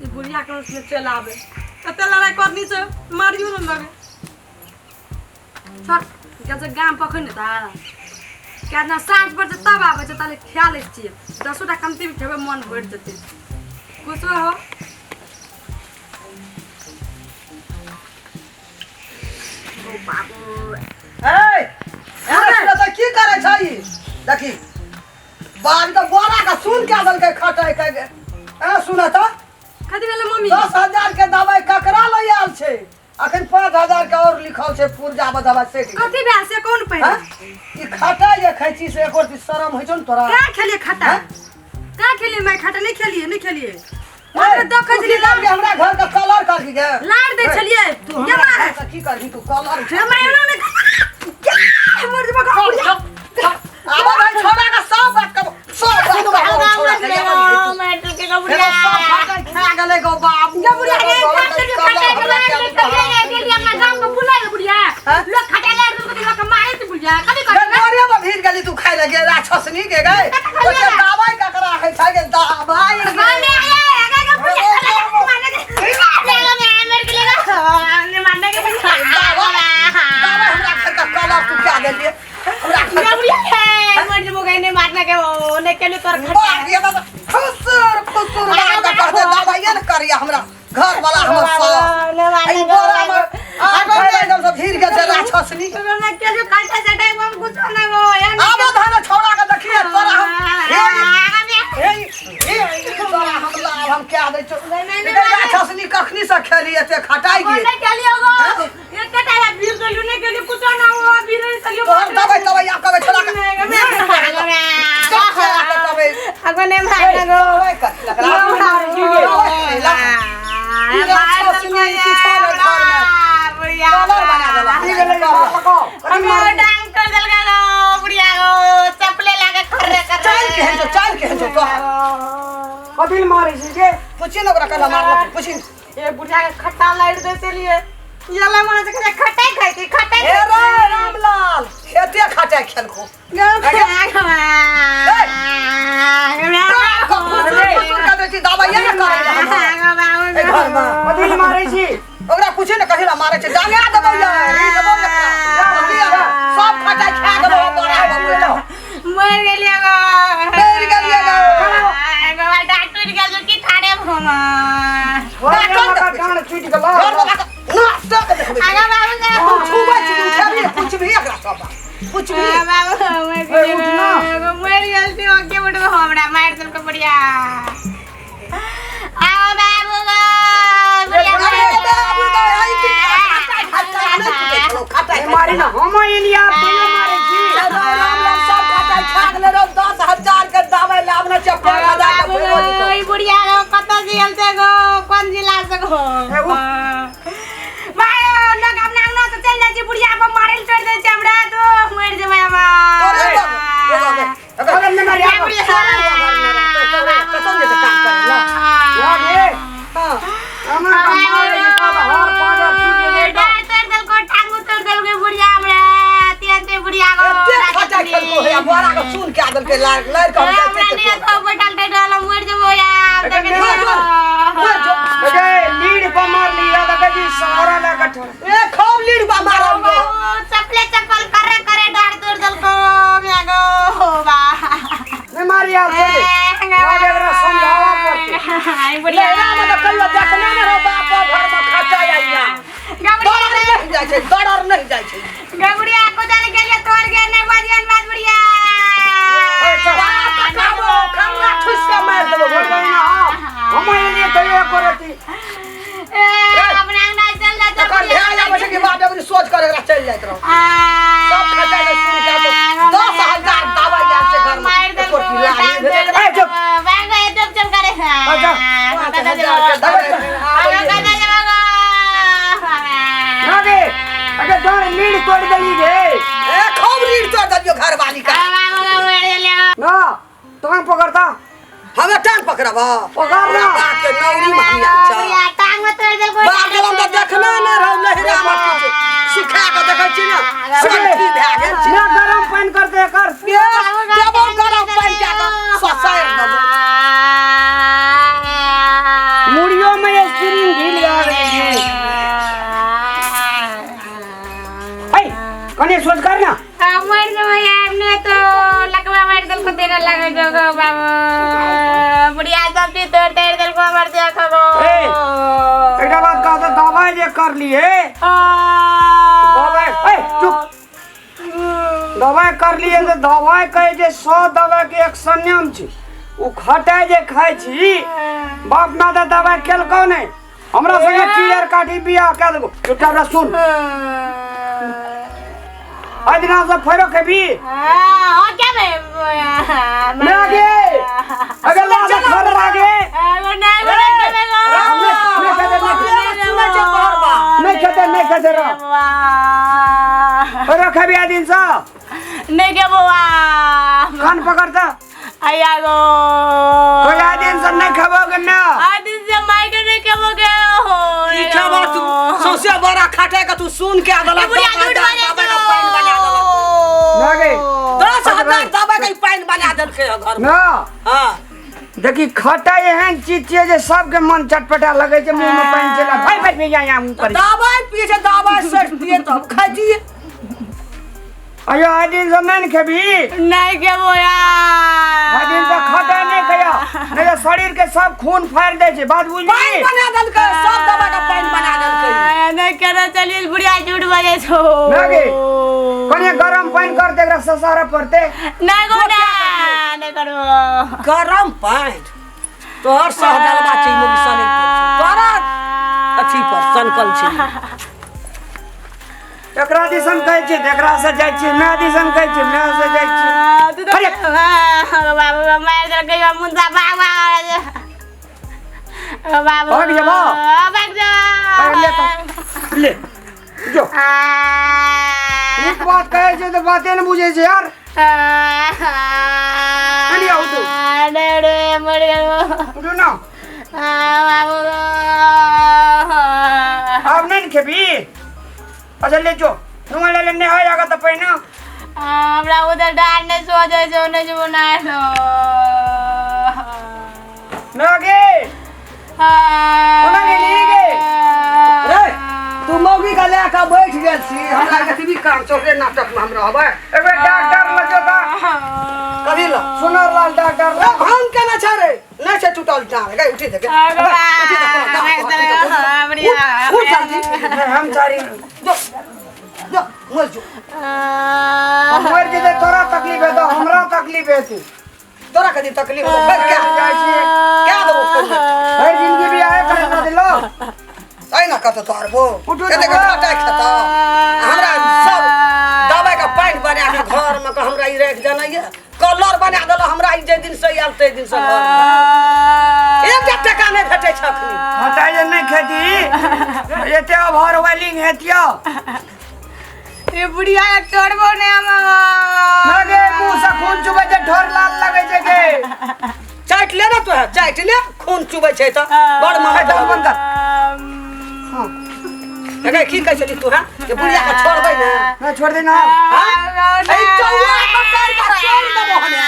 ई बुढ़िया के उसमें चलि आबै कते लड़ाइ करनी छै मारियो ने लगे छोड़ गेल छै गाम पखन ने तारा किया ना साँझ पड़तै तब आबै छै ताले खा लै छियै दसो टा कमती भी खेबै मन भरि जेतै कुछो हो ओ बाबू ए ए तऽ की करै छै ई? देखी बाग तऽ बोरा के सुन के देलकै खटै के ए सुन तऽ कथी भेलै मम्मी 10,000 के दवाई ककरा लऽ आयल छै अखन 5,000 के और लिखल छै पुर्जा में दवाई से कथी भेल से कोन पहिने हैं? ई खटाइ जे खाइ छी से एको रत्ती शरम होइ छौ ने तोरा का खेलिए खट्टा हैं? का खेलिए मैं खट्टा नहीं खेलिए नहीं खेलिए ए, मात्र देखै तू की छलिए करबही हमरा घर के कलर करबही गे लार दै छलिए तू ये हमरा मार घर के की करबही तू कलर हे मैं एना ने क्या हमर दिमाग आबो भाई छोड़ा के सब बात कब सब बात कब छोड़ा के ये बनी है तू। एगो सब खटाइ खा गेलै गो बाबू ये बुढ़िया रे खा छलिए खट्टा के लार दै छलिए गेलिए अपना गाम में बुलाए बुढ़िया हैं? लोग खट्टा लार देलको त लोग के मारे त बुढ़िया कथी गे कर गोरिया में भीड़ गेली तू खाइ लगे राक्षसनी के गए ओते दवाई ककरा है छै गे दवाई गे। मारने आया आगा के बुढ़िया मारने के मारने के दवाई दवाई हमरा घर का कलर तू क्या देलिए हमरा घर ये बुढ़िया है मर जबो गए ने मारने के ओ ने केलु तोर खट्टा बाप रे बाप खुसुर खुसुर बाप के कहते दवाई ने करिया हमरा घर वाला हमर सास एहि बोरा में आगो में एकदम सब भीड़ गेल छै राक्षसनी ने केलु खट्टा सटाई हम कुछ ना गो यार आबो धान छौड़ा के देखिए तोरा हम हे हे हे तोरा हम लाभ हम क्या दै छौ नहीं, नहीं, ई राक्षसनी कखनी से खेली एते खटाई ओ गे ने केलियो गो एक कटा भीड़ गेलु ने केलु कुछ ना हो भीड़ चलियो तोहर दवाई तवाई आ कबे छोड़ा के अगो ने मारने गो दवाई कर लकड़ा ई राक्षसनी किछो नहि घर में कलर बना देलक की गेलै मारलको चाल केहन छौ चाल केहन छौ तोहर कथी लए मारै छी गे पूछी ने ओकरा केना मारलक पूछी ने। ए बुढ़िया के खट्टा लाइट दे चलिए ये ला मन से खट्टा खाई थी खट्टा हे रे रामलाल खेते खटाइ खेलको खुसुर खुसुर कर दै छी दबाइए ने करै लए हमरा। ए घरमे कथी लए मारै छी ओकरा पूछे ने कथी लए मारै छै डांगा देबौ यार ई देबौ एकरा अथी आर, सब खटाइ खा गेलौ बड़ा बाबू एलौ मर गेलिए गो मरि गेलिए गो। गो डॉक्टर गेल की ठाड़े हम घरे में का डाँड़ छूटि गेलौ घर वाला के नाटक देखबै छी। आगा बाबू गे तू छुबै छी तू खेबही पुछबही एकरा सब बात पुछबही बाबू मर ए, उठ ना। गेलिए मर गेल छी ओके उठबो हमरा मार देलको बढ़िया आओ बाबू गो बढ़िया अरे बाबू गो, आई की खटाइ खटाइ नहि छुटै छलौ, खटाइ ए, मारी ना हम एलिया तैयो मारै छी रामलाल सब खटाइ खा गेलै रौ 10,000 के दवाइ लाबने छै 5,000 के बाबू फेरो गो लिखल। ई बुढ़िया गो कतऽ से गेल छै गो कोन जिला से गो ए, उठ। भाई लोग अपना अंगना से चलि जाइ छै बुढ़िया पर मारै लए छोड़ि दै छै हमरा तो मरि जेबै हम तोरे बाबू, एगो गे, एगो अरे नहि मारी आब। बुढ़िया तोरे कसम दे के काम करै ला। ना गे हाँ। हमरा का मारै छी तब हर पाँजर टूटि गेलै तऽ। डाँर तोड़ि देलको टांग तोड़ि देलकै बुढ़िया हमरा तुरन्ते बुढ़िया गो एते खटाइ खेलको हे, आ बोरा के चून कए देलकै, लारि लारि के हम हमरा जाइ नहि छियै एतौ बैठल टैठल हम मरि जेबो यार एकर देखै मर जो, मर जो। गे लीड पर मारली या देखै छी सहारा लए कऽ ठहर ए खूब लीड बा मारल गो। चपले चप्पल करे करे डाँर तोड़ि देलको म्या गो बा नहि मारी आब छोड़ दे। आब एकरा समझाबऽ पड़तै बुढ़िया लहरा में तऽ कहियो देखने नहि रहौ बाप घर में खटाइ आइया। डर नहि जाइ छै, डर नहि जाइ छै। गबुड़िया कोदाल गेलिए तोड़ गे नहीं बाजियन बाज बुढ़िया बाप के कहबो, खर्रा ठुसि के मारि देबौ छोड़ दही ना हम एलियै तैयो एको रत्ती ए अपना अंगना चल जा तखन ध्यान आबै छै कि बाप रे सोच कर एकरा चलि जाइत रहौ। सब खटाइ के सुन के आबो। 10,000 दवाइ आयल छै घर में। मार एको रत्ती लाज नहि भेल एकरा। ए, चुप। बाग चुप चुप करे अच्छा। 5,000 के दवाइ आबै कदा जब ना गे अगे डाँड़ लीड तोड़ि देली गे ए खूब लीड तोड़ देलियौ घरवाली का। ना टांग पकड़ता हमे टांग पकड़ब पकड़ ना। बाप के नौरी मामिया छ टांग में तोड़ देलको बाप गेलम तऽ देखने नहि रहौ नहिरा मे किछु सुखा कऽ देखै छी ने सठी भए गेल छी ना गरम पानि करते कर देबो गरम पानि कए कऽ ससारि देबो मुड़ियो कनी सोच कर ना। हाँ मर जबो यार ने तो लकवा मार देलको तेरा लगे जो बाबू बुढ़िया सब चीज तोड़ तोड़ देलको मर जा खबो। ए एकटा बात कह त दवाई जे कर लिए दवाई ए चुप दवाई कर लिए त दवाई कहे जे 100 दवाई के एक संयम छी उ खटाइ जे खाइ छी बाप माता दवाई केलकौ नहि हमरा संगे चिड़र काटी बियाह कए देबो। चुपचाप हमरा सुन आइ दिना से फेरो खेबी। हां क्या बे ना गे अगर ला घर लागे नहीं नहीं खेते नहीं खेते रह फेरो खेबी आइ दिन से नहीं के बौआ कान पकड़ता आया गो कोई आइ दिन से नहीं खेबोगे ना आइ दिन से माई के नहीं खेबोगे हो की खेबो तू सौंसे बड़ा खाटे के तू सुन के आदला बुढ़िया झूठ बजे पानी बना देलक ना गे 10,000 दवाई के पानी बना देलकै घर में। ना हां देखी खटा एहन चीज छियै जे सबके मन चटपटा लगै छै मुंह में पानि चला भाई भाई भैया यहाँ मुंह पर दवाई पिए छै दवाई सट दिए तब खाइ दिए। अयो आइ दिन से नहीं खेबी नहीं खेबो यार आइ दिन से खटा नहीं खैया नहीं तो शरीर के सब खून फाड़ दै छै बात बुझली। पानि बना देलकै सब दवाई के पानि बना देलकै। नहीं केना चलिए बुढ़िया झूठ बजे छो ना गे कनी गरम पानि कर दे एकरा ससारा पड़ते नहीं गो ना नहीं करबो गरम पानि तोहर सहदलबा छै मोगी सने तोरा अथी पर सनकल छै एकरा दिसन कहै छियै एकरा से जाइ छियै my दिसन कहै छियै my से जाइ छियै। तू तो बाबू मार देलकै मुंजा बाग बाग बाबू भाग जेबो भाग जा ले ले जो एक बात कहै छै तऽ बाते ने बुझै छै यार। कनी आउ तू रे रे मर गेलो उठू ना बाबू आब नहीं खेबी। अच्छा ले जो नुआ ले लेने हो जाएगा तो पहिना हमरा उधर डाल नहीं सो जाए जो नहीं जो ना लो ना गे ओना गेली गे रे तू मौगी का ले के बैठ गेल छी हमरा कथी काम चौके नाटक में हम रहबै। एक बेर डॉक्टर लग जो ता कभी ल सुनर लाल डॉक्टर ल भांग केना छै रे नहीं छै टूटल डाल गई उठी दे उठ जल्दी हम चारी जो जो मर जो मर जेतै तोरा तकलीफ हेतौ हमरा तकलीफ हेतै तोरा कदी तकलीफ हेतौ फिर क्या जाइ छियै क्या देबो फिर भरि जिंदगी बियाहे करे न दिलो ऐ ना कत तोहर बो एते के खटाइ खेतौ हमरा सब दवाई के पानि बना के घर में के हमरा ई राखि जनैया कलर बना देलो हमरा ई जे दिन से आयल तै दिन से घर में एकटा टका नहि भेटै छै अखनी। खटाइ जे नहि खेती एते ओवर वेलिंग हेतियो ये बुढ़िया तोड़बो ने हम ना गे मुंह से खून चुबै छै ठोर लाल लगै छै गे चाटि ले ना तोहे चाटि ले खून चुबै छै तऽ बड़ ए, दाल बंद कर। हां गे की कहै छली तू हां जे बुढ़िया के छोड़बै ना ना छोड़ दे ना ऐ चौआ पकड़ के छोड़ देबो हमे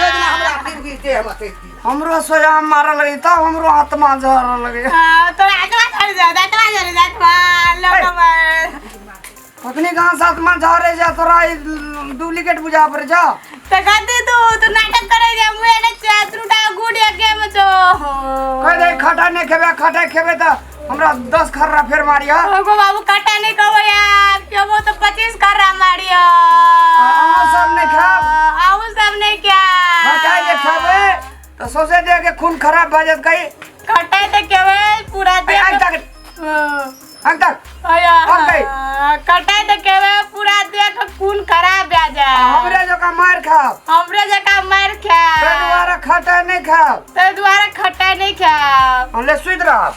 जे दिना हमरा फिर भी दे हम ते हमरो सोया मारऽ लगे तब हमरो आत्मा झरऽ लगे। तोरा आत्मा झड़ जा आत्मा झड़ जा आत्मा लोक अखनी कहाँ से आत्मा झरे जा तोरा डुप्लीकेट बुझा पड़े जा त कथी तू तू नाटक करे जा मुए ने त्रुटा गुड़िया के में छो कह दे खटा नहीं खेबे खटा खेबे त हमरा 10 खर्रा फेर मारिया। ओगो बाबू खटा नहीं कहबो यार खेबो तो 25 खर्रा मारिया। अहाँ सब नहीं खाब अहूँ सब नहीं क्या खटा जे खेबे तो सोचे दे के खून खराब भऽ जायत कहीं खटा त खेबे पूरा ए, आग तक आग तक आया और कहीं? खटा त खेबे पूरा देह के खून खराब भए जाए हमरे जकाँ मार खाब हमरे जकाँ मार खाब ताहि दुआरे खटा नहीं खाब ताहि दुआरे खटा नहीं खाब हम ले सुति रहब।